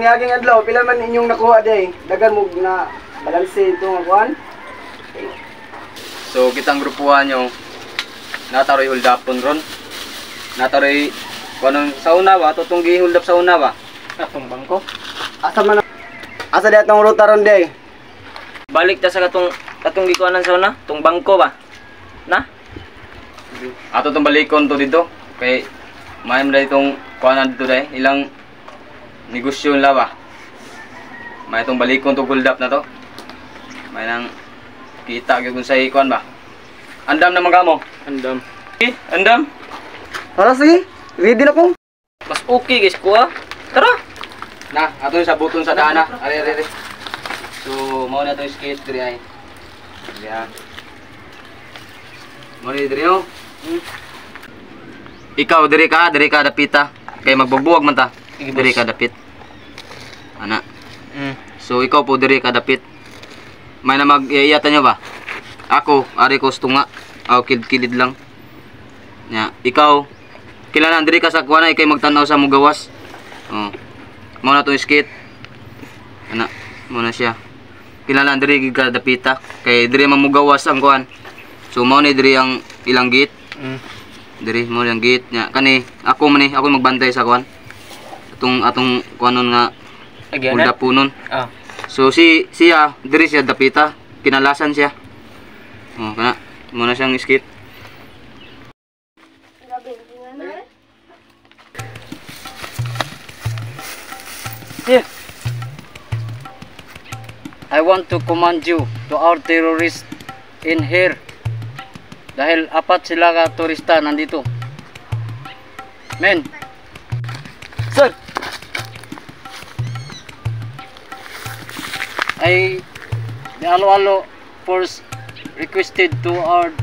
niaging adlaw, pila man inyong nakuha day? Dagan mo na balanse ito nga kuan. So kitang grupuhan nyo, nataroy hold upon ron. Nataroy kuan sa una ba, tutong gi-hold up sa una ba? Atong bangko. Asa man asa di atong ruta ron day? Balik ta sa katong katong gikuanan sa una, tong bangko ba? Na? Ato tong balikon to dito kay may man itong kuanan dito day, ilang negosyo nila ba. May itong balikon to hold up na to. May nang kita gyud kung sa kuan ba. Andam naman kamo. Andam. Okay, andam. Tara sige, ready na ko. Mas okay guys ko ah. Tara. Na, ato yung sabuton sa daan na. Are, are, are. So, mao na itong skate diri ay. Diri ah. Mao ni diri oh. Ikaw diri ka dapita. Kay magbubuwag man ta. Diri ka dapit. Ana. So ikaw po diri ka dapit. May na mag-iiyatan nyo ba? Ako, ari ko sa tunga. Aw kilid-kilid lang. Nya, ikaw kilala diri ka sa kuana ikay magtan-aw sa mugawas. Oh. Mao na tong skate. Ana, mao na siya. Kilala diri gid ka dapita kay diri man mugawas ang kuan. So mao ni diri ang ilang gate. Diri mao ang gate nya kani ako man ni ako magbantay sa kuan. Atong atong kuanon nga hold punon. Ah. So si siya diri siya dapita, kinalasan siya. Oh, kana mao na siyang skate. Here. I want to command you to our terrorists in here. Dahil apat sila ka turista nandito. Men. Sir. I the Alo-Alo force requested to our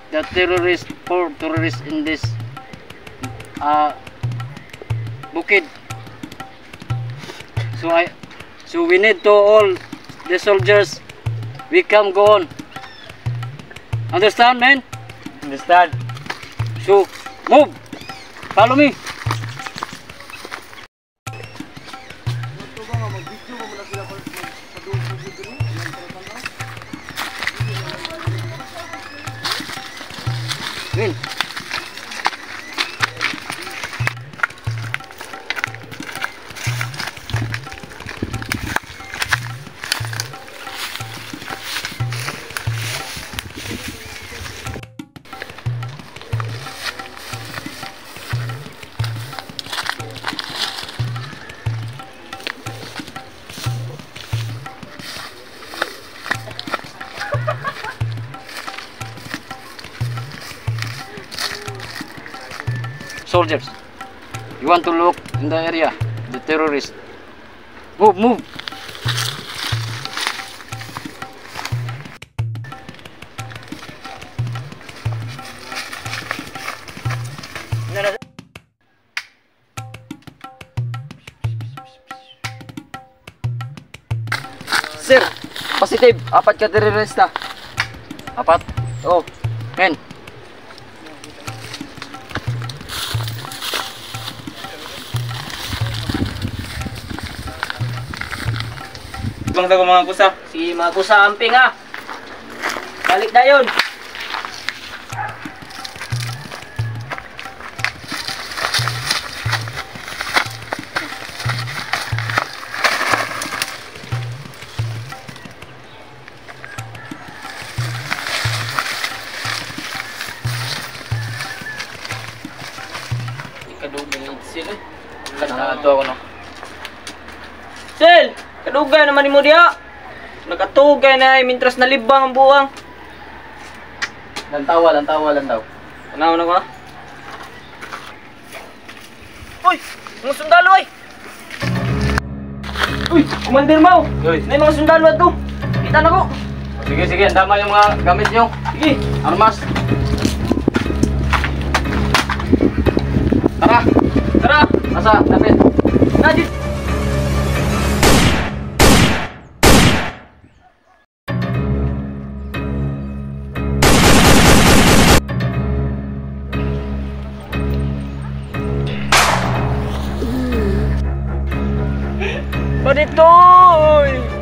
the terrorists, four terrorists in this bukid. So we need to all the soldiers, we can go on. Understand, man? Understand. So move. Follow me. Win. Soldiers, you want to look in the area, the terrorists. Move, move. Sir, positive. Apat ka terrorista. Apat? Oh. Men. Bang tago mga kusa. Si mga kusa amping ah. Balik na yun. Kadugay ng sila. Ito ako no. Sel! Kadugay naman nimo diha. Nakatugay na ay mintras nalibang ang buwang. Lantawa, lantawa, lantaw. Ano na ko? Uy! Mga sundalo ay! Uy! Commander Mau! May mga sundalo ato! Kita na ko! Sige, sige. Ang dama yung mga gamit nyo. Sige! Armas! Tara! Tara! Asa? Dapat! Nadit! Paditoy!